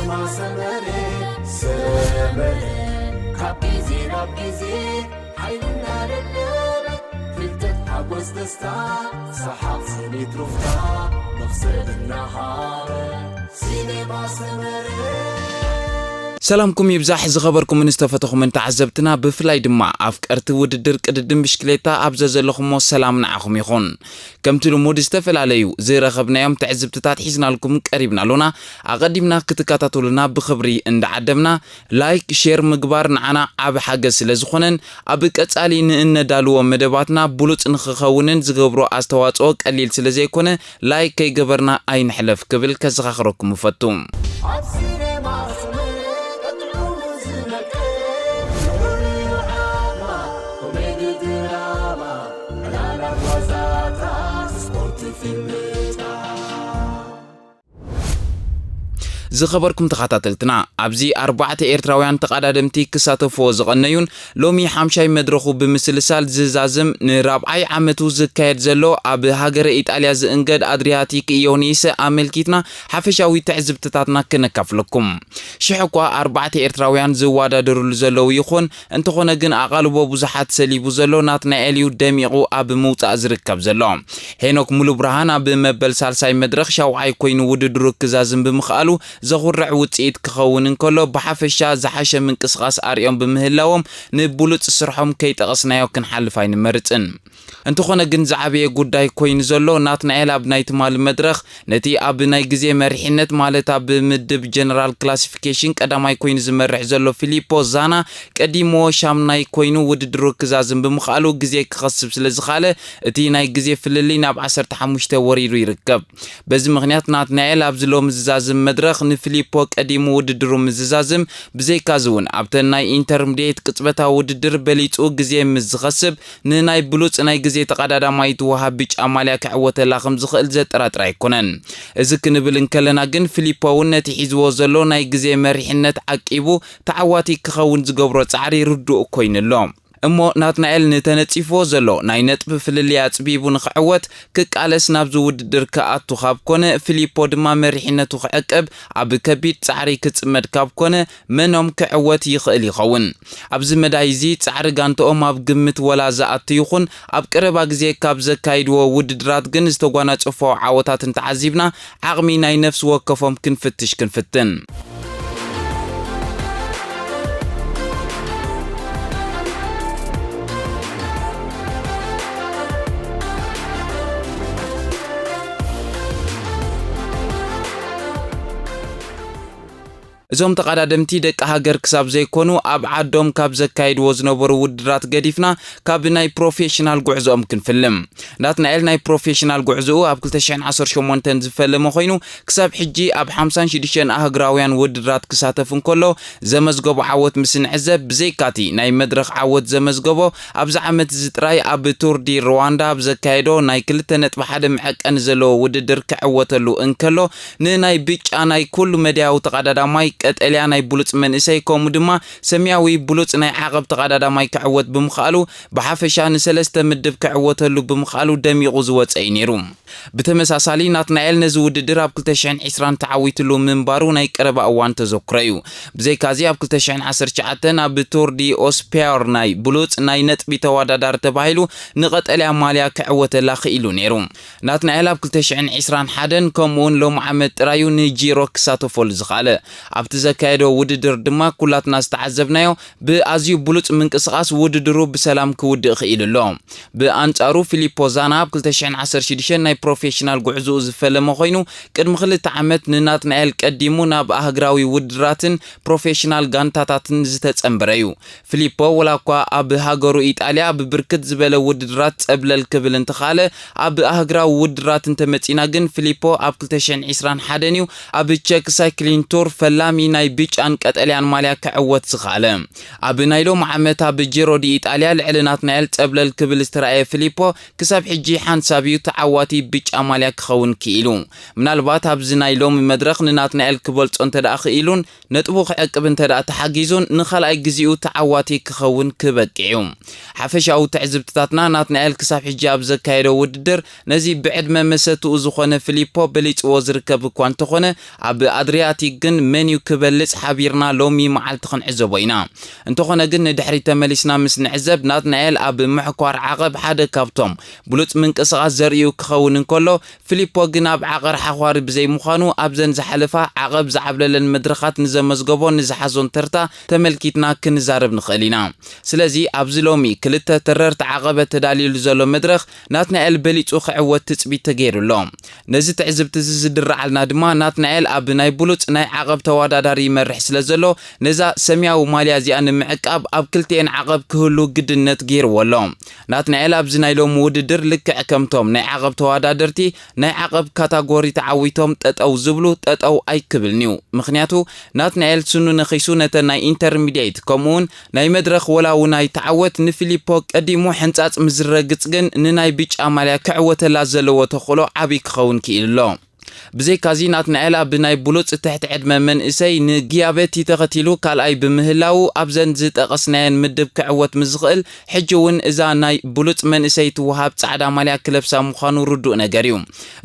ሰመረ ሰመረ ካብ ግዜ ናብ ግዜ ሓይልና ደለበ ፍልጠት ሓጎስ ደስታ ሰሓቕ ስኒት ሩፍታ መኽሰብ እናሃረ ሲኔማ ሰመረ። ሰላምኩም ይብዛሕ ዝኸበርኩምን ዝተፈተኹምን ተዓዘብትና፣ ብፍላይ ድማ ኣፍቀርቲ ውድድር ቅድድም ብሽክሌታ ኣብ ዘዘለኹሞ ሰላም ንዓኹም ይኹን። ከምቲ ልሙድ ዝተፈላለዩ ዝረኸብናዮም ትዕዝብትታት ሒዝናልኩም ቀሪብና ኣሎና። ኣቐዲምና ክትከታተሉና ብኽብሪ እንዳዓደምና፣ ላይክ፣ ሼር ምግባር ንዓና ዓቢ ሓገዝ ስለ ዝኾነን ኣብ ቀጻሊ ንእነዳልዎ መደባትና ብሉጽ ንኽኸውንን ዝገብሮ ኣስተዋጽኦ ቀሊል ስለ ዘይኮነ ላይክ ከይገበርና ኣይንሕለፍ ክብል ከዘኻኽረኩም እፈቱ። ኣብ ሲኔማ ሰመረ ጥዑሙ ዝነቅል ፍሉይ ዓማ ኮሜዲ ድራማ ዕላላት ዋዛታት ስፖርት ፊልምታት። ዝኸበርኩም ተኸታተልትና፣ ኣብዚ ኣርባዕተ ኤርትራውያን ተቐዳደምቲ ክሳተፍዎ ዝቐነዩን ሎሚ ሓምሻይ መድረኹ ብምስልሳል ዝዛዝም ንራብዓይ ዓመቱ ዝካየድ ዘሎ ኣብ ሃገረ ኢጣልያ ዝእንገድ ኣድሪያቲክ ኢዮኒስ ኣመልኪትና ሓፈሻዊ ትዕዝብትታትና ክነካፍለኩም። ሽሕ እኳ ኣርባዕተ ኤርትራውያን ዝወዳደርሉ ዘለዉ ይኹን፣ እንተኾነ ግን ኣቓልቦ ብዙሓት ሰሊቡ ዘሎ ናትናኤል እዩ ደሚቑ ኣብ ምውጻእ ዝርከብ ዘሎ። ሄኖክ ሙሉብርሃን ኣብ መበል ሳልሳይ መድረኽ ሻውዓይ ኮይኑ ውድድሩ ክዛዝም ብምኽኣሉ ዘኹርዕ ውጽኢት ክኸውን እንከሎ፣ ብሓፈሻ ዝሓሸ ምንቅስቓስ ኣርእዮም ብምህላዎም ንብሉጽ ስርሖም ከይጠቐስናዮ ክንሓልፍ ኣይንመርጽን። እንተኾነ ግን ዝዓበየ ጉዳይ ኮይኑ ዘሎ ናትናኤል ኣብ ናይ ትማሊ መድረኽ ነቲ ኣብ ናይ ግዜ መሪሕነት ማለት ኣብ ምድብ ጀነራል ክላሲፊኬሽን ቀዳማይ ኮይኑ ዝመርሕ ዘሎ ፊሊፖ ዛና ቀዲምዎ ሻምናይ ኮይኑ ውድድሩ ክዛዝም ብምኽኣሉ ግዜ ክኸስብ ስለ ዝኸኣለ እቲ ናይ ግዜ ፍልልይ ናብ ዓሰርተ ሓሙሽተ ወሪዱ ይርከብ። በዚ ምኽንያት ናትናኤል ኣብዚ ሎሚ ዝዛዝም መድረኽ ንፊሊፖ ቀዲሙ ውድድሩ ምስ ዝዛዝም ብዘይካዚ እውን ኣብተን ናይ ኢንተርምድየት ቅጽበታዊ ውድድር በሊጹ ግዜ ምስ ዝኸስብ ንናይ ብሉጽ ናይ ግዜ ተቐዳዳማይ ትወሃብ ብጫ ማልያ ክዕወተላ ከም ዝኽእል ዘጠራጥር ኣይኮነን። እዚ ክንብል እንከለና ግን ፊሊፖ እውን ነቲ ሒዝዎ ዘሎ ናይ ግዜ መሪሕነት ዓቂቡ ተዓዋቲ ክኸውን ዝገብሮ ጻዕሪ ርዱእ ኮይኑ ኣሎ። እሞ ናትናኤል ንተነጺፍዎ ዘሎ ናይ ነጥቢ ፍልልይ ኣጽቢቡ ንኽዕወት ክቃለስ ናብዚ ውድድር ክኣቱ ካብ ኮነ ፊሊፖ ድማ መሪሕነቱ ክዕቅብ ኣብ ከቢድ ጻዕሪ ክጽመድ ካብ ኮነ መኖም ክዕወት ይኽእል ይኸውን? ኣብዚ መዳይ እዚ ጻዕሪ ጋንትኦም ኣብ ግምት ወላ ዝኣቱ ይኹን ኣብ ቀረባ ግዜ ካብ ዘካይድዎ ውድድራት ግን ዝተጓናጸፍዎ ዓወታት እንተዓዚብና ዓቕሚ ናይ ነፍሲ ወከፎም ክንፍትሽ ክንፍትን። እዞም ተቐዳደምቲ ደቂ ሃገር ክሳብ ዘይኮኑ ኣብ ዓዶም ካብ ዘካይድዎ ዝነበሩ ውድድራት ገዲፍና ካብ ናይ ፕሮፌሽናል ጉዕዞኦም ክንፍልም። ናትናኤል ናይ ፕሮፌሽናል ጉዕዞኡ ኣብ ክልተ ሽሕን ዓሰርተ ሸሞንተን ዝፈለመ ኮይኑ ክሳብ ሕጂ ኣብ ሓምሳን ሽዱሽተን ኣህግራውያን ውድድራት ክሳተፍ እንከሎ ዘመዝገቦ ዓወት ምስ ንዕዘብ ብዘይካቲ ናይ መድረኽ ዓወት ዘመዝገቦ ኣብዚ ዓመት እዚ ጥራይ ኣብ ቱር ዲ ሩዋንዳ ኣብ ዘካየዶ ናይ ክልተ ነጥቢ ሓደ መዐቀኒ ዘለዎ ውድድር ክዕወተሉ እንከሎ ንናይ ብጫ ናይ ኩሉ መድያዊ ተቐዳዳማይ ቀጠልያ ናይ ብሉጽ መንእሰይ ከምኡ ድማ ሰማያዊ ብሉጽ ናይ ዓቐብ ተቐዳዳማይ ክዕወት ብምኽኣሉ ብሓፈሻ ንሰለስተ ምድብ ክዕወተሉ ብምኽኣሉ ደሚቑ ዝወጸ እዩ ነይሩ። ብተመሳሳሊ ናትናኤል ነዚ ውድድር ኣብ ክልተ ሽሕን ዕስራን ተዓዊትሉ ምንባሩ ናይ ቀረባ እዋን ተዘክሮ እዩ። ብዘይካዚ ኣብ ክልተ ሽሕን ዓሰርተ ትሽዓተን ኣብ ቱር ዲ ኦስፒዮር ናይ ብሉጽ ናይ ነጥቢ ተወዳዳሪ ተባሂሉ ንቐጠልያ ማልያ ክዕወተላ ክኢሉ ነይሩ። ናትናኤል ኣብ ክልተ ሽሕን ዕስራን ሓደን ከምኡውን ሎሚ ዓመት ጥራዩ ንጂሮ ክሳተፈሉ ዝኸኣለ። ኣብቲ ዘካየዶ ውድድር ድማ ኩላትና ዝተዓዘብናዮ ብኣዝዩ ብሉጽ ምንቅስቓስ ውድድሩ ብሰላም ክውድእ ክኢሉ ኣሎ። ብኣንጻሩ ፊሊፖ ዛና ኣብ ክልተ ሽሕን ዓሰርተ ሽዱሽተን ናይ ፕሮፌሽናል ጉዕዞኡ ዝፈለመ ኮይኑ ቅድሚ ክልተ ዓመት ንናትናኤል ቀዲሙ ናብ ኣህግራዊ ውድድራትን ፕሮፌሽናል ጋንታታትን ዝተጸንበረ እዩ። ፊሊፖ ወላ እኳ ኣብ ሃገሩ ኢጣልያ ብብርክት ዝበለ ውድድራት ጸብለል ክብል እንተኻለ ኣብ ኣህግራዊ ውድድራት እንተመጺና ግን ፊሊፖ ኣብ ክልተ ሽሕን ዕስራን ሓደን እዩ ኣብ ቸክ ሳይክሊን ቱር ፈላሚ ናይ ብጫን ቀጠልያን ማልያ ክዕወት ዝኸኣለ። ኣብ ናይ ሎም ዓመት ኣብ ጂሮ ዲ ኢጣልያ ልዕሊ ናትናኤል ጸብለል ክብል ዝተራእየ ፊሊፖ ክሳብ ሕጂ ሓንሳብ እዩ ተዓዋቲ ብጫ ማልያ ክኸውን ክኢሉ። ምናልባት ኣብዚ ናይ ሎሚ መድረኽ ንናትናኤል ክበልጾ እንተ ደኣ ክኢሉን ነጥቡ ክዕቅብ እንተ ደኣ ተሓጊዙን ንኻልኣይ ግዜኡ ተዓዋቲ ክኸውን ክበቅዕ እዩ። ሓፈሻዊ ትዕዝብትታትና ናትናኤል ክሳብ ሕጂ ኣብ ዘካየዶ ውድድር ነዚ ብዕድመ መሰትኡ ዝኾነ ፊሊፖ በሊጽዎ ዝርከብ እኳ እንተኾነ ኣብ ኣድሪያቲክ ግን መን እዩ ክበልጽ ሓቢርና ሎሚ መዓልቲ ክንዕዘቦ ኢና። እንተኾነ ግን ንድሕሪት ተመሊስና ምስ ንዕዘብ ናትናኤል ኣብ ምሕኳር ዓቐብ ሓደ ካብቶም ብሉጽ ምንቅስቓስ ዘርእዩ ክኸውን እንከሎ፣ ፊሊፖ ግን ኣብ ዓቐር ሓዃሪ ብዘይምዃኑ ኣብዘን ዝሓለፋ ዓቐብ ዝዓብለለን መድረኻት ንዘመዝገቦን ንዝሓዞን ተርታ ተመልኪትና ክንዛረብ ንኽእል ኢና። ስለዚ ኣብዚ ሎሚ ክልተ ተረርቲ ዓቐበት ተዳልዩሉ ዘሎ መድረኽ ናትናኤል በሊጹ ክዕወት ትጽቢት ተገይሩ ኣሎ። ነዚ ትዕዝብቲ እዚ ዝድረዓልና ድማ ናትናኤል ኣብ ናይ ብሉጽ ናይ ዓቐብ ተወዳዳሪ ይመርሕ ስለ ዘሎ ነዛ ሰማያዊ ማልያ እዚኣ ንምዕቃብ ኣብ ክልቲኤን ዓቐብ ክህሉ ግድነት ገይርዎ ኣሎ። ናትናኤል ኣብዚ ናይ ሎሚ ውድድር ልክዕ ከምቶም ናይ ዓቐብ ተወዳደርቲ ናይ ዓቐብ ካታጎሪ ተዓዊቶም ጠጠው ዝብሉ ጠጠው ኣይክብልን እዩ። ምኽንያቱ ናትናኤል ስኑ ነኺሱ ነተን ናይ ኢንተርሚዲየት ከምኡውን ናይ መድረኽ ወላ እውን ኣይተዓወት ንፊሊፖ ቀዲሙ ሕንጻጽ ምዝረግጽ ግን ንናይ ብጫ ማልያ ክዕወተላ ዘለዎ ተኽእሎ ዓብዪ ክኸውን ክኢሉ ኣሎ። ብዘይካዚ ናትናኤል ኣብ ናይ ብሉጽ ትሕቲ ዕድመ መንእሰይ ንጊያቤቲ ተኸቲሉ ካልኣይ ብምህላዉ ኣብዘን ዝጠቐስናየን ምድብ ክዕወት ምስ ዝኽእል ሕጂ እውን እዛ ናይ ብሉጽ መንእሰይ ትወሃብ ጻዕዳ ማልያ ክለብሳ ምዃኑ ርዱእ ነገር እዩ።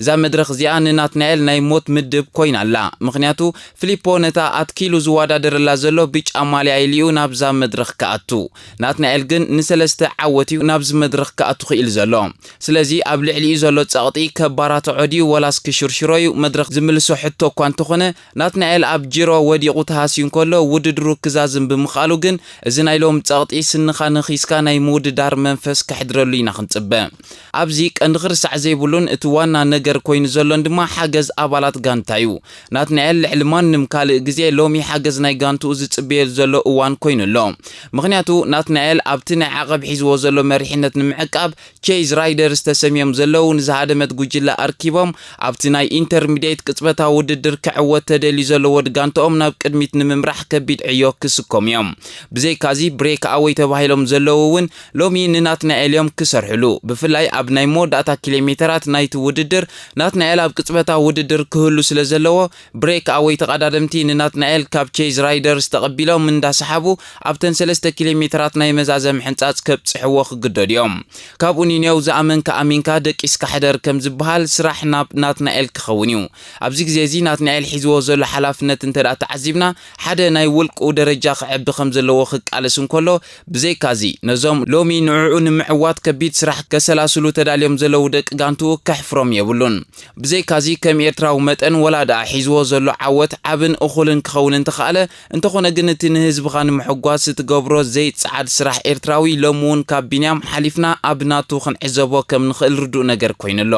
እዛ መድረኽ እዚኣ ንናትናኤል ናይ ሞት ምድብ ኮይና ኣላ። ምኽንያቱ ፊሊፖ ነታ ኣትኪሉ ዝወዳደረላ ዘሎ ብጫ ማልያ ኢሉ እዩ ናብዛ መድረኽ ክኣቱ። ናትናኤል ግን ንሰለስተ ዓወት እዩ ናብዚ መድረኽ ክኣቱ ክኢሉ ዘሎ። ስለዚ ኣብ ልዕሊኡ ዘሎ ጸቕጢ ከባራትዖ ድዩ ወላስ ክሽርሽሮ እዩ መድረኽ ዝምልሶ ሕቶ እኳ እንተኾነ፣ ናትናኤል ኣብ ጂሮ ወዲቑ ተሃስዩ እንከሎ ውድድሩ ክዛዝም ብምኽኣሉ ግን፣ እዚ ናይ ሎም ጸቕጢ ስንኻ ነኺስካ ናይ ምውድዳር መንፈስ ከሕድረሉ ኢና ክንጽበ። ኣብዚ ቀንዲ ክርሳዕ ዘይብሉን እቲ ዋና ነገር ኮይኑ ዘሎን ድማ ሓገዝ ኣባላት ጋንታ እዩ። ናትናኤል ልዕሊ ማንም ካልእ ግዜ ሎሚ ሓገዝ ናይ ጋንትኡ ዝጽበየሉ ዘሎ እዋን ኮይኑ ኣሎ። ምኽንያቱ ናትናኤል ኣብቲ ናይ ዓቐብ ሒዝዎ ዘሎ መሪሕነት ንምዕቃብ ቼዝ ራይደርስ ተሰምዮም ዘለዉ ንዝሃደመት ጉጅለ ኣርኪቦም ኣብቲ ናይ ኢንተርሚዲየት ቅጽበታዊ ውድድር ክዕወት ተደልዩ ዘሎ ወዲ ጋንትኦም ናብ ቅድሚት ንምምራሕ ከቢድ ዕዮ ክስከሙ እዮም። ብዘይካዚ ብሬክ ኣወይ ተባሂሎም ዘለዉ እውን ሎሚ ንናትናኤል እዮም ክሰርሕሉ። ብፍላይ ኣብ ናይ መወዳእታ ኪሎ ሜተራት ናይቲ ውድድር ናትናኤል ኣብ ቅጽበታዊ ውድድር ክህሉ ስለ ዘለዎ ብሬክ ኣወይ ተቐዳደምቲ ንናትናኤል ካብ ቼዝ ራይደርስ ተቐቢሎም እንዳሰሓቡ ኣብተን ሰለስተ ኪሎ ሜተራት ናይ መዛዘሚ ሕንጻጽ ከብጽሕዎ ክግደዱ እዮም። ካብኡ ኒኔው ዝኣመንካ ኣሚንካ ደቂስካ ሕደር ከም ዝበሃል ስራሕ ናብ ናትናኤል ክኸውን እዩ። ኣብዚ ግዜ እዚ ናትናኤል ሒዝዎ ዘሎ ሓላፍነት እንተ ደኣ ተዓዚብና ሓደ ናይ ውልቅኡ ደረጃ ክዕቢ ከም ዘለዎ ክቃለስ እንከሎ ብዘይካዚ ነዞም ሎሚ ንዕኡ ንምዕዋት ከቢድ ስራሕ ከሰላስሉ ተዳልዮም ዘለዉ ደቂ ጋንትኡ ከሕፍሮም የብሉን። ብዘይካዚ ከም ኤርትራዊ መጠን ወላ ደኣ ሒዝዎ ዘሎ ዓወት ዓብን እኹልን ክኸውን እንተኸኣለ፣ እንተኾነ ግን እቲ ንህዝብኻ ንምሕጓስ እትገብሮ ዘይጸዓድ ስራሕ ኤርትራዊ ሎሚ እውን ካብ ቢንያም ሓሊፍና ኣብ ናቱ ክንዕዘቦ ከም ንኽእል ርዱእ ነገር ኮይኑ ኣሎ።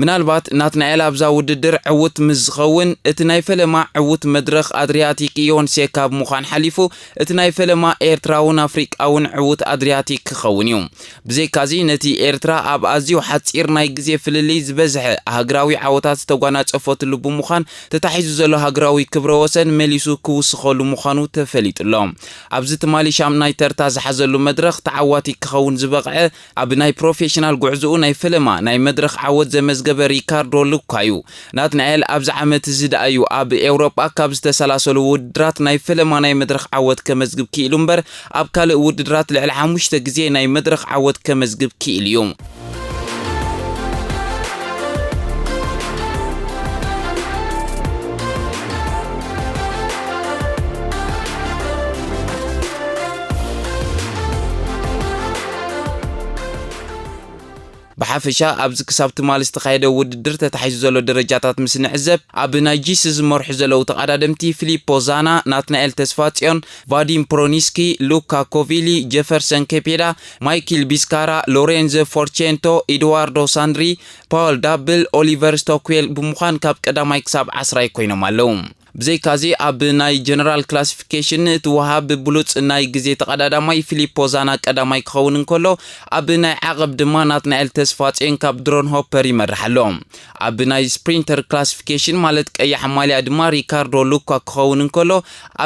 ምናልባት ናትናኤል ኣብዛ ውድድር ዕውት ምስ ዝኸውን፣ እቲ ናይ ፈለማ ዕውት መድረኽ ኣድሪያቲክ ኢዮንሴ ካብ ምዃን ሓሊፉ፣ እቲ ናይ ፈለማ ኤርትራውን ኣፍሪቃውን ዕውት ኣድሪያቲክ ክኸውን እዩ። ብዘይካዚ፣ ነቲ ኤርትራ ኣብ ኣዝዩ ሓጺር ናይ ግዜ ፍልልይ ዝበዝሐ ሃገራዊ ዓወታት ዝተጓናጸፈትሉ ብምዃን፣ ተታሒዙ ዘሎ ሃገራዊ ክብረ ወሰን መሊሱ ክውስኸሉ ምዃኑ ተፈሊጡ ኣሎ። ኣብዚ ትማሊ ሻምናይ ተርታ ዝሓዘሉ መድረኽ ተዓዋቲ ክኸውን ዝበቕዐ፣ ኣብ ናይ ፕሮፌሽናል ጉዕዞኡ ናይ ፈለማ ናይ መድረኽ ዓወት ዘመዝገበ ሪካርዶ ሉካ እዩ። ናትናኤል ኣብዚ ዓመት እዚ ደኣ እዩ ኣብ ኤውሮጳ ካብ ዝተሰላሰሉ ውድድራት ናይ ፈለማ ናይ መድረኽ ዓወት ከመዝግብ ክኢሉ እምበር፣ ኣብ ካልእ ውድድራት ልዕሊ ሓሙሽተ ግዜ ናይ መድረኽ ዓወት ከመዝግብ ክኢሉ እዩ። ብሓፈሻ ኣብዚ ክሳብ ትማሊ ዝተኻየደ ውድድር ተታሒዙ ዘሎ ደረጃታት ምስ ንዕዘብ፣ ኣብ ናይ ጂስ ዝመርሑ ዘለዉ ተቐዳደምቲ ፊሊፖ ዛና፣ ናትናኤል ተስፋጽዮን፣ ቫዲም ፕሮኒስኪ፣ ሉካ ኮቪሊ፣ ጀፈርሰን ኬፔዳ፣ ማይክል ቢስካራ፣ ሎሬንዞ ፎርቼንቶ፣ ኢድዋርዶ ሳንድሪ፣ ፓውል ዳብል፣ ኦሊቨር ስቶክዌል ብምዃን ካብ ቀዳማይ ክሳብ ዓስራይ ኮይኖም ኣለዉ። ብዘይካዚ ኣብ ናይ ጀነራል ክላሲፊኬሽን እቲ ወሃብ ብሉጽ ናይ ግዜ ተቐዳዳማይ ፊሊፖ ዛና ቀዳማይ ክኸውን እንከሎ፣ ኣብ ናይ ዓቐብ ድማ ናትናኤል ተስፋጽዮን ካብ ድሮን ሆፐር ይመርሕ ኣሎ። ኣብ ናይ ስፕሪንተር ክላሲፊኬሽን ማለት ቀያሕ ማልያ ድማ ሪካርዶ ሉካ ክኸውን እንከሎ፣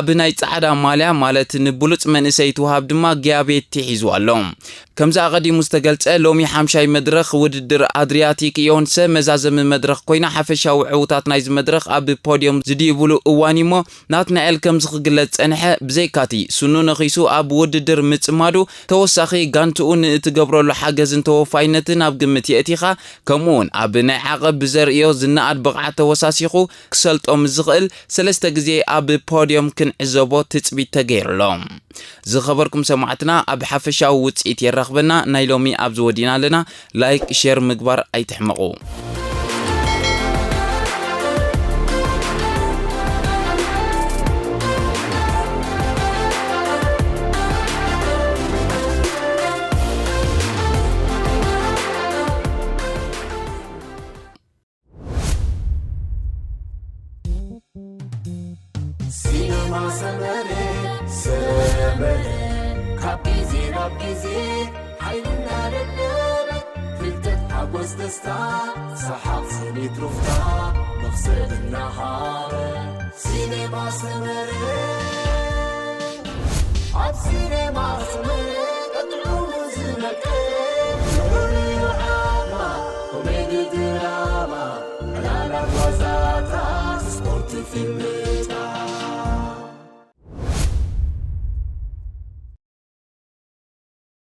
ኣብ ናይ ጻዕዳ ማልያ ማለት ንብሉጽ መንእሰይ እቲ ወሃብ ድማ ጊያቤቲ ሒዝዋ ኣሎ። ከምዚ ኣቐዲሙ ዝተገልጸ፣ ሎሚ ሓምሻይ መድረኽ ውድድር ኣድሪያቲክ ኢዮንሰ መዛዘሚ መድረኽ ኮይና፣ ሓፈሻዊ ዕውታት ናይዚ መድረኽ ኣብ ፖድዮም ዝድይብሉ እዋን እዩሞ ናትናኤል ከምዚ ክግለጽ ጸንሐ። ብዘይካቲ ስኑ ነኺሱ ኣብ ውድድር ምጽማዱ፣ ተወሳኺ ጋንትኡ ንእትገብረሉ ሓገዝን ተወፋይነትን ኣብ ግምት የእቲኻ፣ ከምኡውን ኣብ ናይ ዓቐብ ብዘርእዮ ዝነኣድ ብቕዓት ተወሳሲኹ ክሰልጦ ምስ ዝኽእል፣ ሰለስተ ግዜ ኣብ ፖድዮም ክንዕዘቦ ትጽቢት ተገይሩሎ። ዝኸበርኩም ሰማዕትና፣ ኣብ ሓፈሻዊ ውጽኢት የራኽበና። ናይ ሎሚ ኣብዚ ወዲና ኣለና። ላይክ፣ ሼር ምግባር ኣይትሕመቑ። ሲነማ ሰመረ፣ ሰመረ፣ ካብ ግዜ ናብ ግዜ ሓይልና ደደበ፣ ፍልጠት ሓጎስ ደስታ፣ ሰሓቕ ስኒት ሩፍታ፣ መኽሰብ እናሃበ። ሲነማ ሰመረ፣ ኣብ ሲነማ ሰመረ፣ ቀጥዑ ዝመቀረ፣ ፍሉይ ዓማ፣ ኮሜዲ ድራማ፣ ዕላላት ዋዛታት፣ ስፖርት ፊልም፣